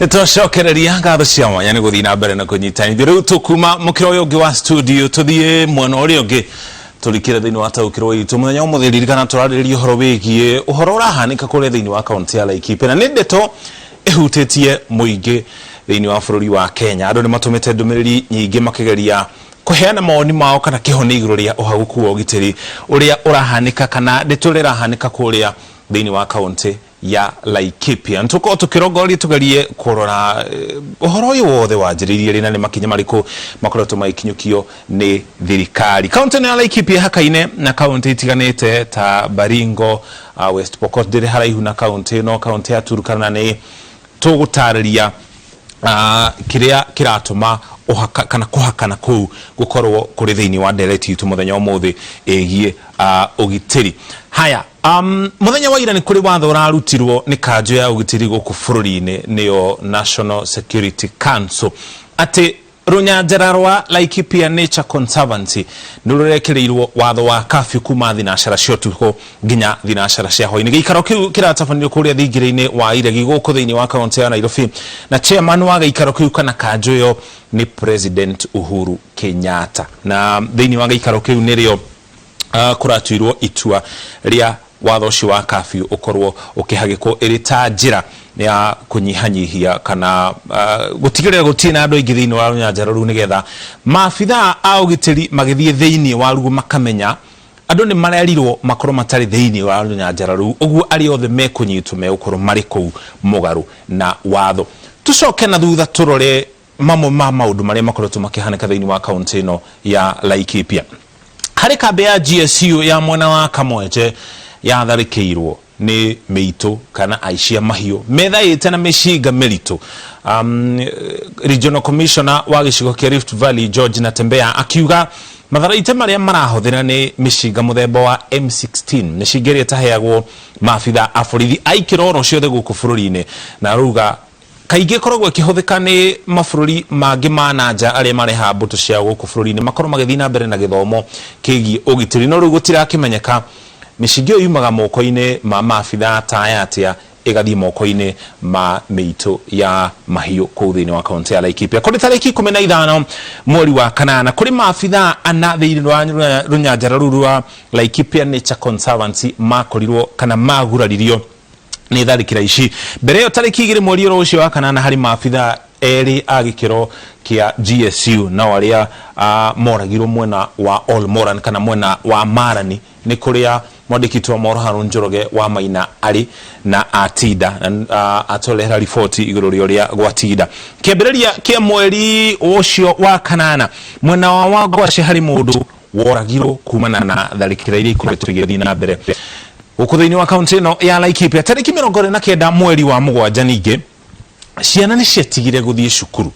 Nĩtwacokereria ngatho cia mwanya nĩ gũthiĩ na mbere na kũnyita ithuĩ. Rĩu tũkuma mũkĩra ũyũ ũngĩ wa studio tũthiĩ mwena ũrĩa ũngĩ, tũrikĩre thĩinĩ wa taũkĩrwo itũ mũthenya ũmũthĩ. Ririkana tũrarĩrĩria ũhoro wĩgiĩ ũhoro ũrahanĩka kũrĩa thĩinĩ wa kaũntĩ ya Laikipia, na nĩ ndeto ĩhutĩtie mũingĩ thĩinĩ wa bũrũri wa Kenya. Andũ nĩ matũmĩte ndũmĩrĩri nyingĩ makĩgeria kũheana mawoni mao kana kĩhonia igũrũ rĩa ũhagũku wa ũgitĩri ũrĩa ũrahanĩka kana ndeto ĩrĩa ĩrahanĩka kũrĩa thĩinĩ wa kaũntĩ ya Laikipia. Nĩtũkorwo tũkĩrongoreria tũgerie kũrora ũhoro ũyũ wothe wanjĩrĩirie rĩ na nĩ makinya marĩkũ makoretwo magĩkinyũkio nĩ thirikari. Kaũntĩ ĩno ya Laikipia ĩhakaine na kaũntĩ itiganĩte ta Baringo, West Pokot ndĩrĩ haraihu na kaũntĩ ĩno, kaũntĩ ya Turkana. Nĩ tũgũtarĩria kĩrĩa kĩratũma ũhaka kana kũhakana kũu gũkorwo kũrĩ thĩinĩ wa ndereti itũ mũthenya ũmũthĩ ĩgiĩ ũgitĩri. Haya, mũthenya wa ira nĩ kũrĩ watho ũrarutirwo nĩ kanjũ ya ũgitĩri gũkũ bũrũri-inĩ, nĩyo National Security Council, atĩ rũnyanjara rwa Laikipia Nature Conservancy nĩ rũrekĩrĩirwo watho wa curfew kuma thinacara cia ũtukũ nginya thinacara cia hwaĩ-inĩ. Gĩikaro kĩu kĩratabanĩrio kũrĩa thingira-inĩ wa Iregi gũkũ thĩinĩ wa kaũntĩ ya Nairobi, na chairman wa gĩikaro kĩu kana kanjũ ĩyo nĩ President Uhuru Kenyatta. Na thĩinĩ wa gĩikaro kĩu nĩrĩo kũratuirwo itua rĩa watho ũcio wa curfew ũkorwo ũkĩhagĩkwo ĩrĩ ta njĩra ya kũnyihanyihia kana gũtigĩrĩra gũtirĩ na andũ aingĩ thĩinĩ wa rũnyanjara rũu, nĩgetha maabithaa a ũgitĩri magĩthiĩ thĩinĩ wa ruo makamenya andũ nĩ marerirwo makorwo matarĩ thĩinĩ wa rũnyanjara rũu. Ũguo arĩa othe mekũnyitwo megũkorwo marĩ kũu mũgarũ na watho. Tũcoke na thutha tũrore mamwe ma maũndũ marĩa makoretwo makĩhanĩka thĩinĩ wa kaũntĩ ĩno ya Laikipia. Harĩ kambĩ ya GSU ya mwena wa Kamwenje yatharĩkĩirwo nĩ mĩitũ kana aici a mahiũ methaĩte na mĩcinga mĩritũ. Regional Commissioner wa gĩcigo kĩa Rift Valley George Natembeya akiuga matharaita marĩa marahũthĩra nĩ mĩcinga mũthemba wa M16, mĩcinga ĩrĩa ĩtaheagwo maabitha a borithi a ikĩro oro ciothe gũkũ bũrũri-inĩ, na arauga kaingĩ ĩkoragwo ĩkĩhũthĩka nĩ mabũrũri mangĩ ma na nja arĩa marehaga mbũtũ ciao gũkũ bũrũri-inĩ makorwo magĩthiĩ na mbere na gĩthomo kĩgiĩ ũgitĩri. No rĩu gũtirakĩmenyeka mĩcinga ĩyo yumaga moko-inĩ ma maabitha ta aya atĩa ĩgathiĩ moko-inĩ ma mĩitũ ya mahiũ kũu thĩinĩ wa kaũntĩ ya Laikipia. Kũrĩ tarĩki 15 mweri wa kanana, kũrĩ maabitha ana thĩinĩ wa rũnyanjara rũu rwa Laikipia Nature Conservancy makorirwo kana maguraririo nĩ tharĩkĩra ici. Mbere ĩyo tarĩki 2 mweri oro ũcio wa kanana, harĩ maabitha erĩ a gĩkĩro kĩa GSU nao arĩa moragirwo mwena wa Olmoran kana mwena wa Marani, nĩ kũrĩa mwandĩki witũ wa mohoro Harũn Njoroge wa Maina arĩ na atinda atũrehera riboti igũrũ rĩa ũrĩa gwatinda. Kĩambĩrĩria kĩa mweri ũcio wa kanana, mwena wa Wangwaci harĩ mũndũ woragirwo kumana na tharĩkĩra iria ikoretwo igĩthiĩ na mbere gũkũ thĩinĩ wa kaũntĩ ĩno ya Laikipia. Tarĩki 29 mweri wa mũgwanja, ningĩ ciana nĩ ciatigire gũthiĩ cukuru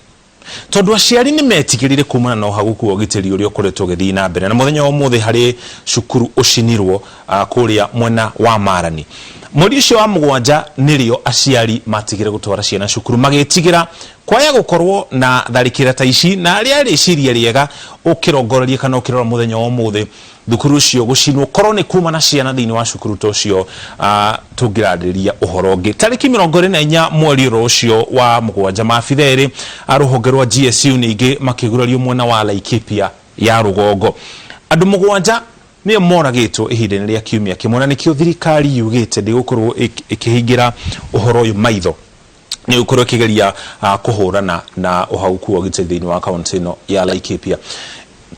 tondũ aciari nĩ metigĩrire kumana na ũhagũku wa ũgitĩri ũrĩa ũkoretwo ũgĩthiĩ na mbere. Na mũthenya wa ũmũthĩ harĩ cukuru ũcinirwo kũrĩa mwena wa Marani. Mweri ũcio wa mũgwanja nĩrĩo aciari matigire gũtwara ciana cukuru magĩtigĩra kwaya gũkorwo na tharĩkĩra ta ici, na rĩarĩ rĩciria rĩega ũkĩrongoreria kana ũkĩrora mũthenya wa ũmũthĩ thukuru ũcio gũcinwo korwo nĩ kuma na ciana thĩinĩ wa cukuru ta ũcio, tũngĩrarĩrĩria ũhoro ũngĩ. Tarĩki 24 mweri oro ũcio wa mũgwanja, maabitha erĩ a rũhonge rwa GSU ningĩ makĩgurario mwena wa Laikipia ya rũgongo. Andũ mũgwanja nĩo moragĩtwo ihinda-inĩ rĩa kiumia kĩmwe, na nĩkĩo thirikari yugĩte ndĩgũkorwo ĩkĩhingĩra ũhoro ũyũ maitho, nĩ gũkorwo ĩkĩgeria kũhũrana na ũhagũku wa ũgitĩri thĩinĩ wa kaũntĩ ĩno ya Laikipia.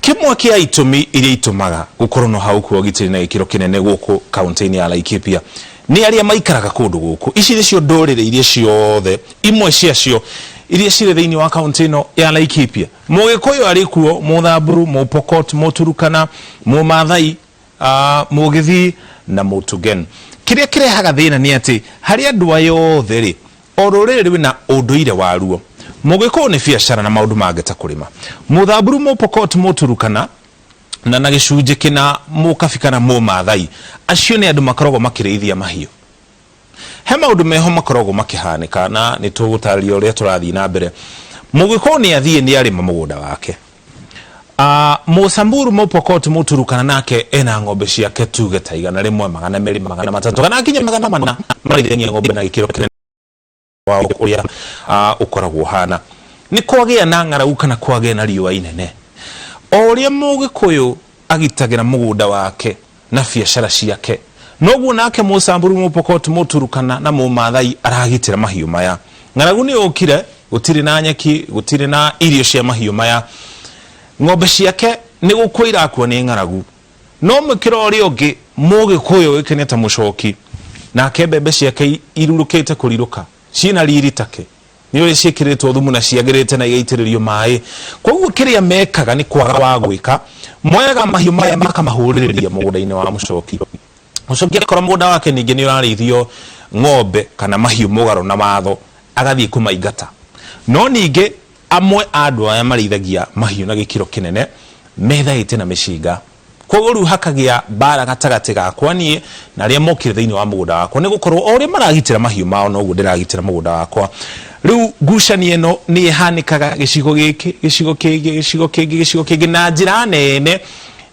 Kĩmwe kĩa itũmi iria itũmaga gũkorwo na ũhagũku wa ũgitĩri na gĩkĩro kĩnene gũkũ kaũntĩ-inĩ ya Laikipia nĩ arĩa maikaraga kũndũ gũkũ. Ici nĩcio ndũrĩrĩ iria ciothe, imwe ciacio iria cirĩ thĩinĩ wa kaũntĩ ĩno ya Laikipia. Mũgĩkũyũ arĩ kuo, Mũthamburu, Mũpokot, Mũturukana, Mũmathai, Mũgĩthii na Mũtugen. Kĩrĩa kĩrehaga thĩna nĩ atĩ harĩ andũ aya othe rĩ, o rũrĩrĩ rwĩna ũndũire waruo. Mũgĩkũyũ nĩ biacara na maũndũ mangĩ ta kũrĩma. Mũthamburu, Mũpokot, Mũturukana na gĩcunjĩ kĩna Mũkabi kana Mũmathai, acio nĩ andũ makoragwo makĩrĩithia mahiũ. He maũndũ meho makoragwo makĩhanĩka na nĩ tũgũtarĩria ũrĩa tũrathiĩ na mbere. Mũgĩkũyũ nĩ athiĩ nĩ arĩma mũgũnda wake. Mũsamburu, Mũpokot, Mũturukana nake ena ng'ombe ciake tuge ta 100, 200, 300 kana nginya 400, marĩithagia ng'ombe na gĩkĩro kĩnene wao ũrĩa Ũkoragwo ũhana nĩ kwagĩa na ng'aragu kana kwagĩa na riũa inene, o ũrĩa Mũgĩkũyũ agitagĩra mũgũnda wake na biacara ciake, noguo nake Mũsamburu, Mũpokot, Mũturukana na Mũmathai aragitĩra mahiũ maya. Ng'aragu nĩ yũkire, gũtirĩ na nyeki, gũtirĩ na irio cia mahiũ maya. Ng'ombe ciake nĩ gũkua irakua nĩ ng'aragu. No mũkĩra ũrĩa ũngĩ, Mũgĩkũyũ ũĩkaine ta Mũcoki, nake mbembe ciake irurũkĩte kũrirũka, ciĩna riri take. Nĩ ũrĩa ciĩkĩrĩtwo thumu na ciagĩrĩte na igaitĩrĩrio maĩ. Koguo kĩrĩa mekaga nĩ kwaga wa gwĩka, moyaga mahiũ maya makamahũrĩrĩria mũgũnda-inĩ wa Mũcoki. Mũcoki akora mũgũnda wake ningĩ nĩ ũrarĩithio ng'ombe kana mahiũ mũgarũ na watho, agathiĩ kũmaingata. No ningĩ amwe a andũ aya marĩithagia mahiũ na gĩkĩro kĩnene methaĩte na mĩcinga. Kwoguo rĩu hakagĩa mbaara gatagatĩ gakwa niĩ na arĩa mokire thĩinĩ wa mũgũnda wakwa, nĩ gũkorũo o ũrĩa maragitĩra mahiũ mao, noguo ndĩragitĩra mũgũnda wakwa. Rĩu ngucanio ĩno nĩ ĩhanĩkaga gĩcigo gĩkĩ, gĩcigo kĩngĩ, gĩcigo kĩngĩ, gĩcigo kĩngĩ na njĩra nene.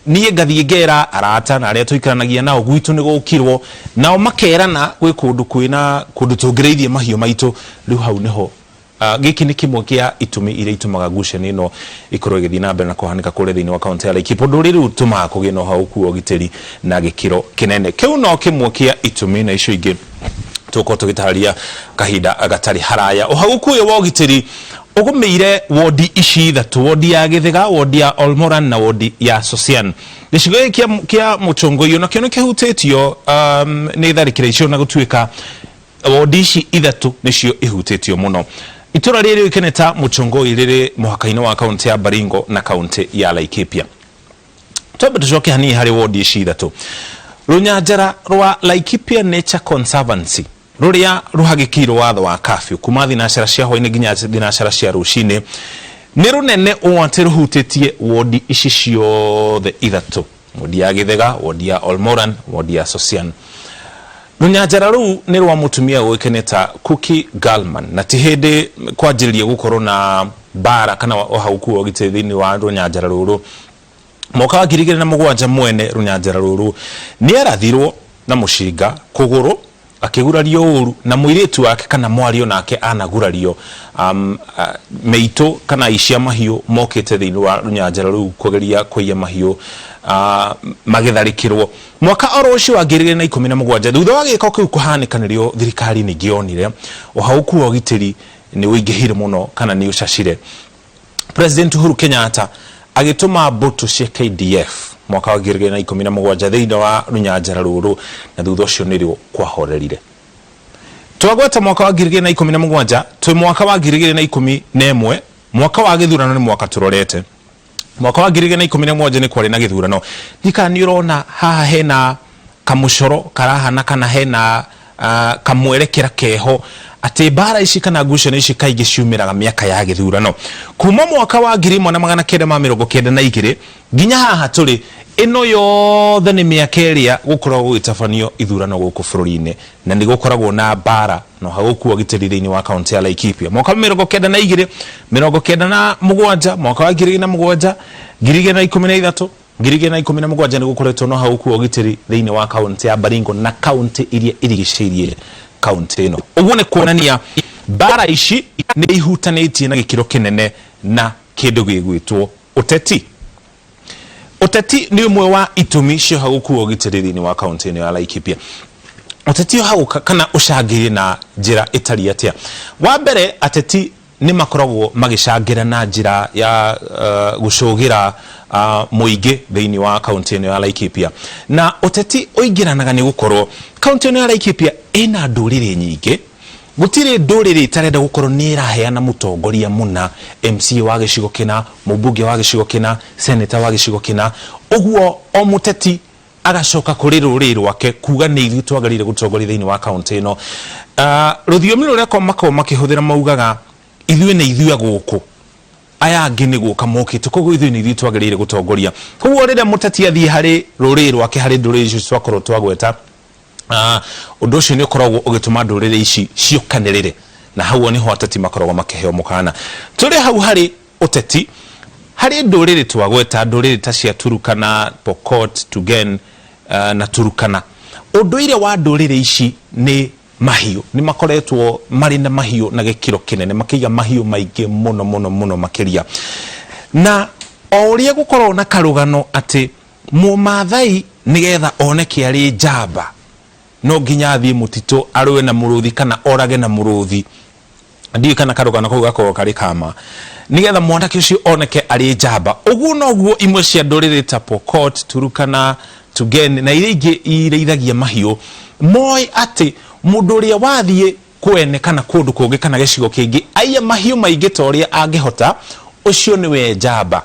Niĩ ngathiĩ ngera arata na arĩa tũikaranagia nao gwitũ nĩ gũkirwo, nao makerana gwĩ kũndũ kwĩna kũndũ tũngĩrĩithia mahiũ maitũ. Rĩu hau nĩho Gĩkĩ nĩ kĩmwe kĩa itũmi iria itũmaga ngucanio ĩno ĩkorwo ĩgĩthiĩ na mbere na kũhanĩka kũrĩa thĩinĩ wa kaũntĩ ya Laikipia, ũndũ ũrĩa rĩu ũtũmaga kũgĩe na ũhagũku wa ũgitĩri na gĩkĩro kĩnene. Kĩu no kĩmwe kĩa itũmi na icio ingĩ tũgũkorwo tũgĩtarĩria kahinda gatarĩ haraya. Ũhagũku ũyũ wa ũgitĩri ũgũmĩire wondi ici ithatũ, wondi ya Gĩthĩga, wondi ya Olmoran na wondi ya Sosian. Gĩcigo gĩkĩ kĩa Mũchongoi onakĩo nĩ kĩhutĩtio nĩ tharĩkĩra icio na gũtuĩka Wondi ici ithatũ nĩcio ihutĩtio mũno. Itũra rĩrĩ rĩũĩkaine ta Mũchongoi rĩrĩ mũhaka-inĩ wa kaũntĩ ya Baringo na kaũntĩ ya Laikipia. Twambe tũcoke hanini harĩ wondi ici ithatũ. Rũnyanjara rwa Laikipia Nature Conservancy rũrĩa rũhagĩkĩirwo watho wa curfew kuma thinacara cia hwainĩ nginya thinacara cia rũcinĩ nĩ rũnene ũũ atĩ rũhutĩtie wondi ici ciothe ithatũ. Wondi ya Gĩthega, wondi ya Olmoran, wondi ya Sosian. Rũnyanjara rũu nĩ rwa mũtumia ũĩkaine ta Kuki Gallman na ti hĩndĩ kwanjĩrĩria gũkorwo na mbara kana ũhagũku wa ũgitĩri thĩinĩ wa rũnyanjara rũrũ. Mwaka wa 2007 mwene rũnyanjara rũrũ nĩ arathirwo na mũcinga kũgũrũ akĩgurario ũru na mũirĩtu wake kana mwarĩ onake anagurario. Mĩitũ kana aici a mahiũ mokĩte thĩinĩ wa rũnyanjara rũu kũgeria kũiya mahiũ magĩtharĩkĩrwo. Mwaka oro ũcio wa 2017 thutha wa gĩko kĩu kũhanĩka nĩrĩo thirikari ningĩ yonire ũhagũku wa ũgitĩri nĩ ũingĩhire mũno kana nĩ ũcacire. President Uhuru Kenyatta agĩtũma mbũtũ cia KDF mwaka wa 2017 thĩinĩ wa rũnyanjara rũrũ na thutha ũcio nĩrĩo kwahorerire. Twagweta mwaka wa 2017 twĩ mwaka wa 2011 mwaka wa gĩthurano nĩ mwaka tũrorete. Mwaka wa 2017 nĩ kwarĩ na gĩthurano. Ndiũĩ kana nĩ ũrona haha hena kamũcoro karahana kana hena kamwerekera keho atĩ mbara ici kana ngucanio ici kaingĩ ciumĩraga mĩaka ya gĩthurano. Kuma mwaka wa 1992 nginya haha tũrĩ, ĩno yothe nĩ mĩaka ĩrĩa gũkoragwo gũgĩtabanio ithurano gũkũ bũrũri-inĩ na nĩ gũkoragwo na mbara na ũhagũku wa ũgitĩri thĩinĩ wa kaũntĩ ya Laikipia. Mwaka wa 92, 97, mwaka wa 2007, 2013, 2017 nĩ gũkoretwo na ũhagũku wa ũgitĩri thĩinĩ wa kaũntĩ ya Baringo na kaũntĩ iria irigicĩirie kaũntĩ ĩno. Ũguo nĩ kuonania mbara ici nĩ ihutanĩtie na gĩkĩro kĩnene na kĩndũ gĩgwĩtwo ũteti. Ũteti nĩ ũmwe wa itũmi cia ũhagũku wa ũgitĩri thĩinĩ wa kaũntĩ ĩno ya Laikipia. Ũteti ũhagũka kana ũcangĩire na njĩra ĩtariĩ atĩa? Wa mbere ateti nĩ makoragwo magĩcangĩra na njĩra ya gũcũgĩra mũingĩ thĩinĩ wa kaũntĩ ĩno ya Laikipia. Na ũteti ũingĩranaga nĩ gũkorwo kaũntĩ ĩno ya Laikipia ĩna ndũrĩrĩ nyingĩ, gũtirĩ ndũrĩrĩ ĩtarenda gũkorwo nĩ ĩraheana mũtongoria mũna, MCA wa gĩcigo kĩna, mũmbunge wa gĩcigo kĩna, senator wa gĩcigo kĩna. Ũguo o mũteti agacoka kũrĩ rũrĩrĩ rwake kuga nĩ ithuĩ twagĩrĩire gũtongoria thĩinĩ wa kaũntĩ ĩno. Rũthiomi rũrĩa makoragwo makĩhũthĩra maugaga ithuĩ nĩ ithuĩ a gũkũ, aya angĩ nĩ gũka mokĩte, koguo ithuĩ nĩ ithuĩ twagĩrĩire gũtongoria. Koguo rĩrĩa mũteti athiĩ harĩ rũrĩrĩ rwake, harĩ ndũrĩrĩ icio twakorwo twagweta, ũndũ ũcio nĩ ũkoragwo ũgĩtũma ndũrĩrĩ ici ciũkanĩrĩre, na hau nĩho ateti makoragwo makĩheo mũkana. Tũrĩ hau harĩ ũteti, harĩ ndũrĩrĩ twagweta, ndũrĩrĩ ta cia Turukana, Pokot, Tugen na Turukana. Ũndũire wa ndũrĩrĩ ici nĩ Mahiũ nĩ makoretwo marĩ na mahiũ na gĩkĩro kĩnene, makĩiga mahiũ maingĩ mũno mũno mũno makĩria. Na o ũrĩa gũkoragwo na karũgano atĩ Mũmathai nĩgetha oneke arĩ njamba no nginya athiĩ mũtitũ arũe na mũrũthi kana orage na mũrũthi. Ndiũĩ kana karũgano kau gakoragwo karĩ ka ma. Nĩgetha mwanake ũcio oneke arĩ njamba. Ũguo noguo imwe cia ndũrĩrĩ ta Pokot, Turkana, Tugen na iria ingĩ irĩithagia mahiũ moĩ atĩ mũndũ ũrĩa wathiĩ kwene kana kũndũ kũngĩ kana gĩcigo kĩngĩ aiya mahiũ maingĩ ta ũrĩa angĩhota, ũcio nĩwe njamba.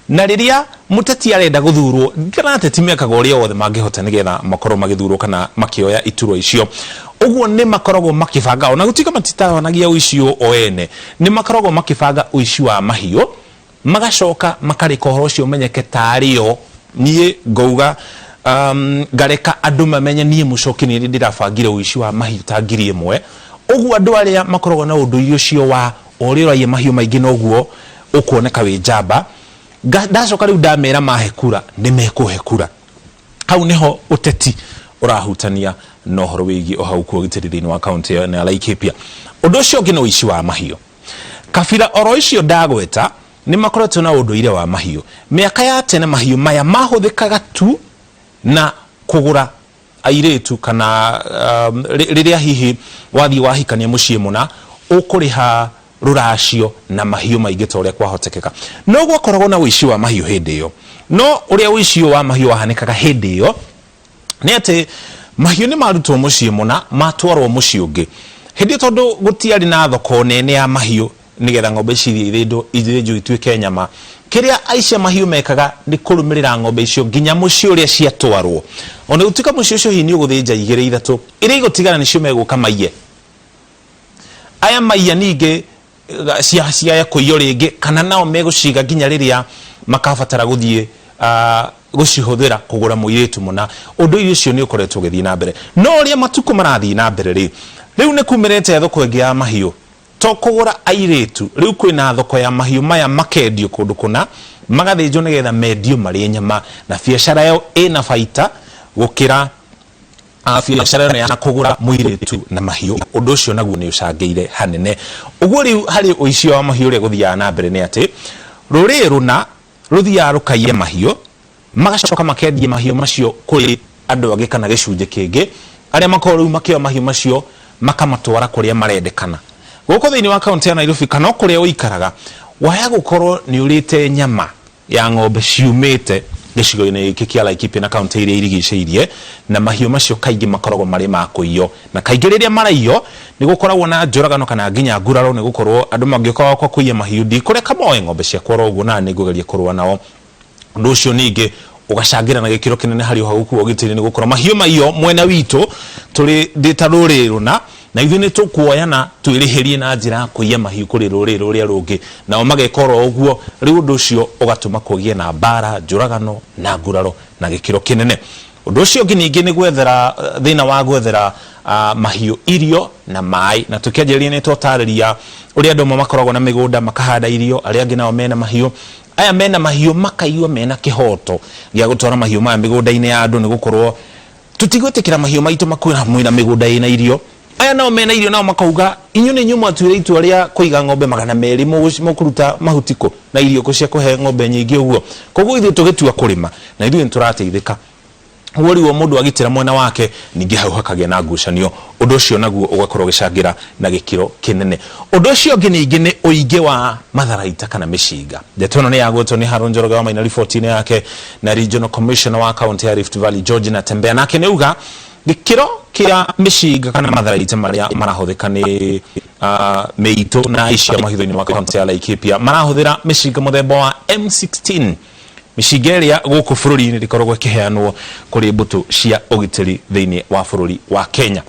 Na rĩrĩa mũteti arenda gũthurwo, kana ateti mekaga ũrĩa wothe mangĩhota nĩgetha makorwo magĩthurwo kana makĩoya iturwa icio. Ũguo nĩ makoragwo makĩbanga, ona gũtuĩka matitabanagia ũici ũyũ o ene, nĩ makoragwo makĩbanga ũici wa mahiũ, magacoka makareka ũhoro ũcio ũmenyeke tarĩ o. Niĩ ngauga ngareka andũ mamenye niĩ Mũchoki nĩ niĩ ndĩrabangire ũici wa mahiũ ta 1000. Ũguo andũ arĩa makoragwo na ũndũire ũcio wa o ũrĩa ũraiya mahiũ maingĩ noguo ũkuoneka wĩ njamba. Ndacoka rĩu ndamera mahe kura nĩ mekũhe kura. Hau nĩho ũteti ũrahutania na ũhoro wĩgiĩ ũhagũku wa ũgitĩri thĩinĩ wa kaũntĩ ĩyo ya Laikipia. Ũndũ ũcio ũngĩ nĩ ũici wa mahiũ. Kabira oro icio ndagweta nĩ makoretwo na ũndũire wa mahiũ. Mĩaka ya tene mahiũ maya mahũthĩkaga tu na kũgũra airĩtu kana rĩrĩa hihi wathiĩ wahikania mũciĩ mũna, ũkũrĩha rũracio na mahiũ maingĩ ta ũrĩa kwahotekeka. No gwakoragwo na ũici wa mahiũ hĩndĩ ĩyo. No ũrĩa ũici ũyũ wa mahiũ wahanĩkaga hĩndĩ ĩyo nĩ atĩ mahiũ nĩ marutwo mũciĩ mũna matwarwo mũciĩ ũngĩ. Hĩndĩ ĩyo tondũ gũtiarĩ na thoko nene ya mahiũ nĩgetha ng'ombe ici ithiĩ ithĩnjwo ithĩnjwo ituĩke nyama, kĩrĩa aici a mahiũ mekaga nĩ kũrũmĩrĩra ng'ombe icio nginya mũciĩ ũrĩa ciatwarwo. Ona gũtuĩka mũciĩ ũcio hihi nĩ ũgũthĩnja igĩrĩ ithatũ, iria igũtigara nĩcio megũka maiye. Aya maiya ningĩ ciaya kũiywo rĩngĩ kana nao megũciga nginya rĩrĩa makabatara gũthiĩ gũcihũthĩra kũgũra mũirĩtu mũna. Ũndũ ũcio nĩ ũkoretwo ũgĩthiĩ na mbere. No ũrĩa matukũ marathiĩ na mbere rĩ, rĩu nĩ kumĩrĩte thoko ĩngĩ ya mahiũ. To kũgũra airĩtu, rĩu kwĩna thoko ya mahiũ maya makendio kũndũ kũna, magathĩnjwo nĩgetha mendio marĩ nyama na biacara ĩyo ĩna baita gũkĩra biacara ĩno ya kũgũra mũirĩtu na mahiũ. Ũndũ ũcio naguo nĩ ũcangĩire hanene. Ũguo rĩu harĩ ũici wa mahiũ ũrĩa gũthiaga na mbere nĩ atĩ, rũrĩrĩ rũna rũthiaga rũkaiya mahiũ, magacoka makendia mahiũ macio kũrĩ andũ angĩ kana gĩcunjĩ kĩngĩ, arĩa makoragwo rĩu makĩoya mahiũ macio makamatwara kũrĩa marendekana. Gũkũ thĩinĩ wa kaũntĩ ya Nairobi kana o kũrĩa ũikaraga, waya gũkorwo nĩ ũrĩte nyama ya ng'ombe ciumĩte gĩcigo-inĩ gĩkĩ kĩa Laikipia na kaũntĩ iria irigicĩirie, na mahiũ macio kaingĩ makoragwo marĩ ma kũiywo. Na kaingĩ rĩrĩa maraiywo, nĩ gũkoragwo na njũragano kana nginya nguraro nĩ gũkorwo andũ mangĩũka gwakwa kũiya mahiũ, ndikũreka moe ng'ombe ciakwa oro ũguo na nĩ ngũgeria kũrũa nao. Ũndũ ũcio ningĩ ũgacangĩra na gĩkĩro kĩnene harĩ ũhagũku wa ũgitĩri nĩ gũkorwo mahiũ maiyo mwena witũ tũrĩ ndĩ ta rũrĩrĩ rũna na ithuĩ nĩ tũkuoyana twĩrĩhĩrie na njĩra ya kũiya mahiũ kũrĩ rũrĩrĩ rũrĩa rũngĩ nao mageka oro ũguo. Rĩu ũndũ ũcio ũgatũma kũgĩe na mbara, njũragano na nguraro na gĩkĩro kĩnene. Ũndũ ũcio ũngĩ ningĩ nĩ gwethera thĩna wa gwethera mahiũ irio na maĩ. Na tũkĩanjĩrĩria nĩ twatarĩria ũrĩa andũ amwe makoragwo na mĩgũnda makahanda irio, arĩa angĩ nao mena mahiũ. Aya mena mahiũ makaigua mena kĩhoto gĩa gũtwara mahiũ maya mĩgũnda-inĩ ya andũ nĩ gũkorwo tũtigwĩtĩkĩra mahiũ maitũ makue na mwĩna mĩgũnda ĩna irio. Aya nao mena irio nao makauga inyuĩ nĩ inyuĩ mwatuire itua rĩa kũiga ng'ombe 200 mũkũruta mahuti kũ na irio kũ cia kũhe ng'ombe nyingĩ ũguo. Koguo ithuĩ tũgĩtua kũrĩma na ithuĩ nĩ tũrateithĩka. Ũguo rĩu o mũndũ agitĩra mwena wake, ningĩ hau hakagĩa na ngucanio. Ũndũ ũcio naguo ũgakorwo ũgĩcangĩra na gĩkĩro kĩnene. Ũndũ ũcio ũngĩ ningĩ nĩ ũingĩ wa matharaita kana mĩcinga. Ndeto ĩno nĩ yagwetwo nĩ Haron Njoroge wa Maina riboti-inĩ yake na Regional Commissioner wa kaũntĩ ya Rift Valley George Natembeya. Nake nĩ auga gĩkĩro kĩa mĩcinga kana matharaita marĩa marahũthĩka nĩ mĩitũ na aici a mahiũ thĩinĩ wa kaũntĩ ya Laikipia marahũthĩra mĩcinga mũthemba wa M16. Mĩcinga ĩrĩa gũkũ bũrũri-inĩ ndĩkoragwo ĩkĩheanwo kũrĩ mbũtũ cia ũgitĩri thĩinĩ wa bũrũri wa Kenya.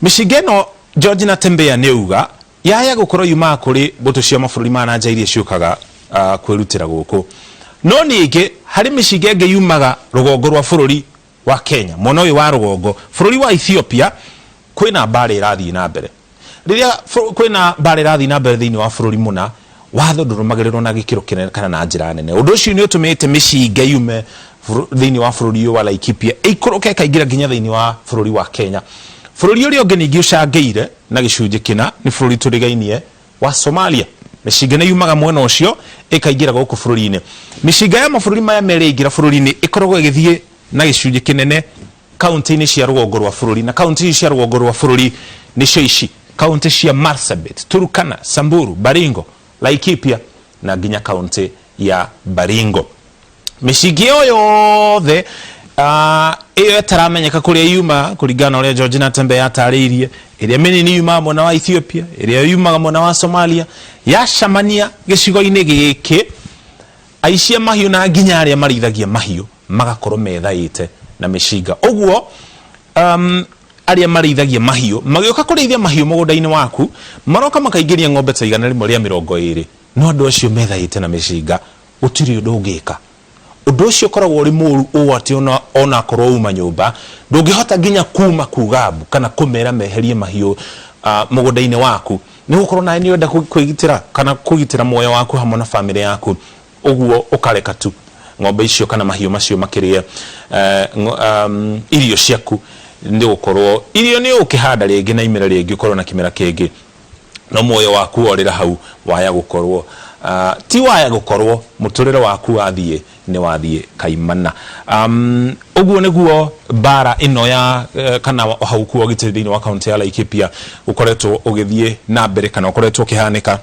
Mĩcinga ĩno George Natembeya nĩ auga yaya gũkorwo yumaga kũrĩ mbũtũ cia mabũrũri ma na nja iria ciũkaga kwĩrutĩra gũkũ. No ningĩ harĩ mĩcinga ĩngĩ yumaga rũgongo rwa bũrũri wa Kenya, mwena ũyũ wa rũgongo, bũrũri wa Ethiopia kwĩna mbara ĩrathiĩ na mbere. Rĩrĩa kwĩna mbara ĩrathiĩ na mbere thĩinĩ wa bũrũri mũna, watho ndũrũmagĩrĩrwo na gĩkĩro kĩnene kana na njĩra nene. Ũndũ ũcio nĩ ũtũmĩte mĩcinga yume thĩinĩ wa bũrũri ũyũ wa Laikipia ĩikũrũke ĩkaingĩra nginya thĩinĩ wa bũrũri wa Kenya. Bũrũri ũrĩa ũngĩ ningĩ ũcangĩire na gĩcunjĩ kĩna nĩ bũrũri tũrigainie wa Somalia. Mĩcinga nĩ yumaga mwena ũcio ĩkaingĩra gũkũ bũrũri-inĩ. Mĩcinga ya mabũrũri maya merĩ yaingĩra bũrũri-inĩ ĩkoragwo ĩgĩthiĩ na gĩcunjĩ kĩnene kaunti-inĩ cia rũgongo rwa bũrũri, na kaunti ici cia rũgongo rwa bũrũri nĩcio ici: kaunti cia Marsabit, Turkana, Samburu, Baringo, Laikipia na nginya kaunti ya Baringo. Mĩcinga ĩyo yothe ĩyo ĩtaramenyeka kũrĩa yuma kũringana na ũrĩa George Natembeya yatarĩirie, ĩrĩa mĩnini yumaga mwena wa Ethiopia, ĩrĩa yumaga mwena wa Somalia, yacamania gĩcigo-inĩ gĩkĩ, aici a mahiũ na nginya arĩa marĩithagia mahiũ magakorwo methaĩte na mĩcinga. Ũguo arĩa marĩithagia mahiũ magĩũka kũrĩithia mahiũ mũgũnda-inĩ waku, maroka makaingĩria ng'ombe ta 120, no andũ acio methaĩte na mĩcinga, gũtirĩ ũndũ ũngĩka. Ũndũ ũcio ũkoragwo ũrĩ mũru ũũ atĩ ona onakorwo uma nyũmba, ndũngĩhota nginya kuma kuga mbu kana kũmera meherie mahiũ mũgũnda-inĩ waku, nĩ gũkorwo nawe nĩ ũrenda kwĩgitĩra kana kũgitĩra muoyo waku hamwe na bamĩrĩ yaku. Ũguo ũkareka tu ng'ombe icio kana mahiũ macio makĩrĩe irio ciaku, nĩ gũkorwo irio nĩ ũgũkĩhanda rĩngĩ na imera rĩngĩ ũkorwo na kĩmera kĩngĩ, no muoyo waku worĩra hau waya gũkorwo ti waya gũkorwo mũtũrĩre waku wathiĩ nĩ wathiĩ kaimana. Ũguo nĩguo mbara ĩno ya kana ũhauku wa ũgitĩri thĩinĩ wa kaunti ya Laikipia ũkoretwo ũgĩthiĩ na mbere kana ũkoretwo ũkĩhanĩka,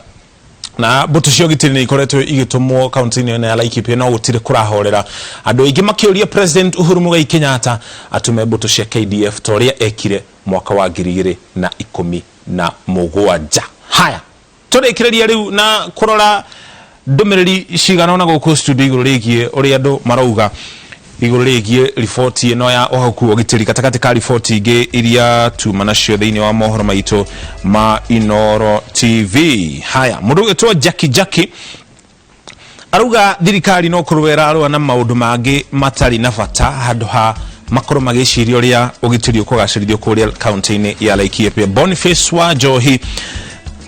na mbũtũ cia ũgitĩri nĩ ikoretwo igĩtũmwo kaunti-inĩ ĩno ya Laikipia, no gũtirĩ kũrahorera, andũ aingĩ makĩũria President Uhuru Muigai Kenyatta atũme mbũtũ cia KDF ta ũrĩa ekire mwaka wa 2017. Haya, tũrĩkĩrĩria rĩu na kũrora ndũmĩrĩri cigana ũna gũkũ studio igũrũ rĩgiĩ ũrĩa andũ marauga igũrũ rĩgiĩ riboti ĩno ya ũhauku wa ũgitĩri, gatagatĩ ka riboti ingĩ iria tuma nacio thĩinĩ wa mohoro maitũ ma Inooro TV. Haya, mũndũ ũgĩtwo Jackie Jackie arauga thirikari no kũrũa ĩrarũa na maũndũ mangĩ matarĩ na bata handũ ha makorwo magĩciria ũrĩa ũgitĩri ũkũgacĩrithio kũrĩa kaunti-inĩ ya Laikipia. Boniface wa Njohi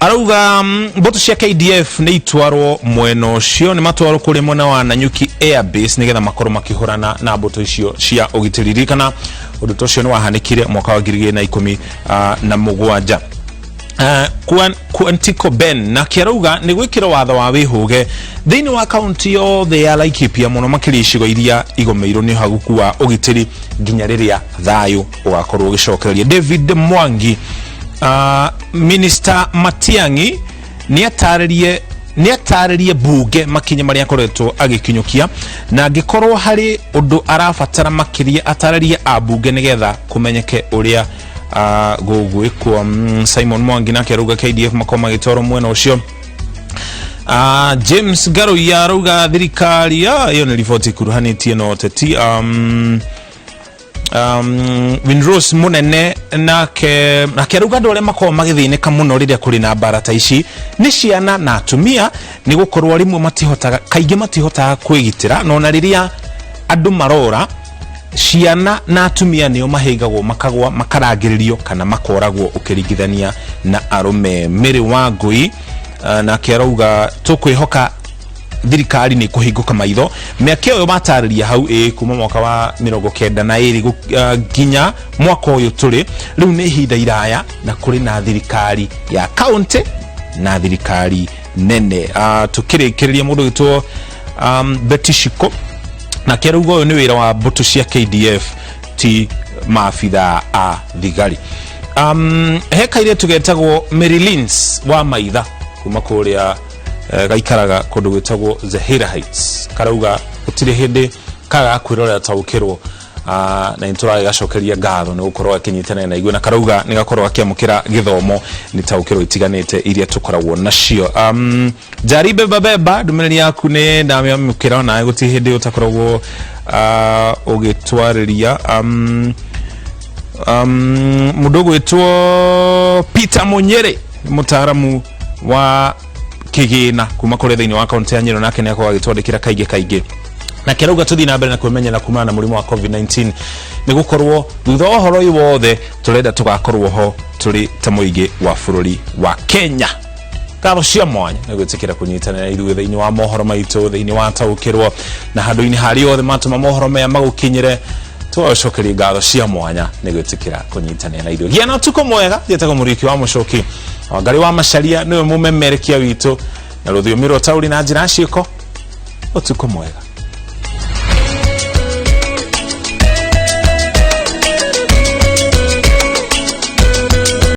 arauga mbũtũ cia KDF nĩ itwarwo mwena ũcio, nĩ matwarwo kũrĩa mwena wa Nanyuki Air Base nĩgetha makorwo makĩhũrana na mbũtũ icio cia ũgitĩri. Ririkana ũndũ ta ũcio nĩ wahanĩkire mwaka wa 2017. Quantico Ben nake arauga nĩ gwĩkĩra watho wa wĩhũge thĩinĩ wa kaunti yothe ya Laikipia, mũno makĩria icigo iria igomeirwo nĩ ũhaguku wa ũgitĩri nginya rĩrĩa thayũ ũgakorwo ũgĩcokereria. David Mwangi, Minister Matiang'i nĩ atarĩrie bunge makinya marĩa akoretwo agĩkinyũkia, na angĩkorwo harĩ ũndũ arabatara makĩria atarĩrie ambunge nĩgetha kũmenyeke ũrĩa gũgwĩkwo. Simon Mwangi nake arauga KDF makorwo magĩtwarwo mwena ũcio. James Garuya arauga thirikari ĩyo nĩ riboti ĩkuruhanĩtie na ũteti. Winrose Munene nake arauga andũ arĩa makoragwo magĩthĩnĩka mũno rĩrĩa kũrĩ na mbara ta ici nĩ ciana na atumia, nĩ gũkorwo rĩmwe matihotaga, kaingĩ matihotaga kwĩgitĩra, na ona rĩrĩa andũ marora, ciana na atumia nĩo mahĩngagwo, makagwa, makarangĩrĩrio kana makoragwo ũkĩringithania na arũme. Mary Wangui nake arauga tũkwĩhoka thirikari nĩ kũhingũka maitho. Mĩaka ĩyo matarĩria hau ĩ kuma mwaka wa 92 nginya mwaka ũyũ tũrĩ rĩu nĩ ihinda iraya, na kũrĩ na thirikari ya kaunti na thirikari nene. Tũkĩrĩkĩrĩria, mũndũ ũgĩtwo Betty Shiko nake arauga ũyũ nĩ wĩra wa mbũtũ cia KDF, ti maabithaa a thigari. He kairĩtu getagwo Mary Lins wa Maitha kuma kũrĩa gaikaraga kũndũ gwĩtagwo Zahira Heights, karauga gũtirĩ hĩndĩ kaga kwĩrorera taũkĩrwo, na nĩ tũragĩgacokeria ngatho nĩ gũkorwo akĩnyitanĩra na ithuĩ, na karauga nĩ gakorwo akĩamũkĩra gĩthomo nĩ taũkĩrwo itiganĩte iria tũkoragwo nacio. Njari beba beba, ndũmĩrĩri yaku nĩ ndamĩamũkĩra, nawe gũtirĩ hĩndĩ ũtakoragwo ũgĩtwarĩria. Mũndũ ũgwĩtwo Peter Munyere, mũtaaramu wa kĩgĩna kuma kũrĩa thĩinĩ wa kaunti ya Nyeri, nake nĩ akoragwo agĩtwandĩkĩra kaingĩ kaingĩ, na kĩrauga tũthiĩ na mbere na kwĩmenyerera kumana na mũrimũ wa COVID-19, nĩ gũkorwo thutha wa ũhoro ũyũ wothe tũrenda tũgakorwo ho tũrĩ ta mũingĩ wa bũrũri wa Kenya. Ngatho cia mwanya nĩ gwĩtĩkĩra kũnyitanĩra ithuĩ thĩinĩ wa mohoro maitũ thĩinĩ wa taũkĩrwo na handũ-inĩ harĩa othe matũma mohoro maya magũkinyĩre. Tũgacokeria ngatho cia mwanya nĩ gwĩtĩkĩra kũnyitanĩra na ithuĩ. Gĩa na ũtukũ mwega. Njĩtagwo Mũriũki wa Mũcoki. Wangarĩ wa Macharia nĩwe mũmemerekia witũ na rũthiomi rwa taũri na njĩra ya ciĩko. Ũtukũ mwega.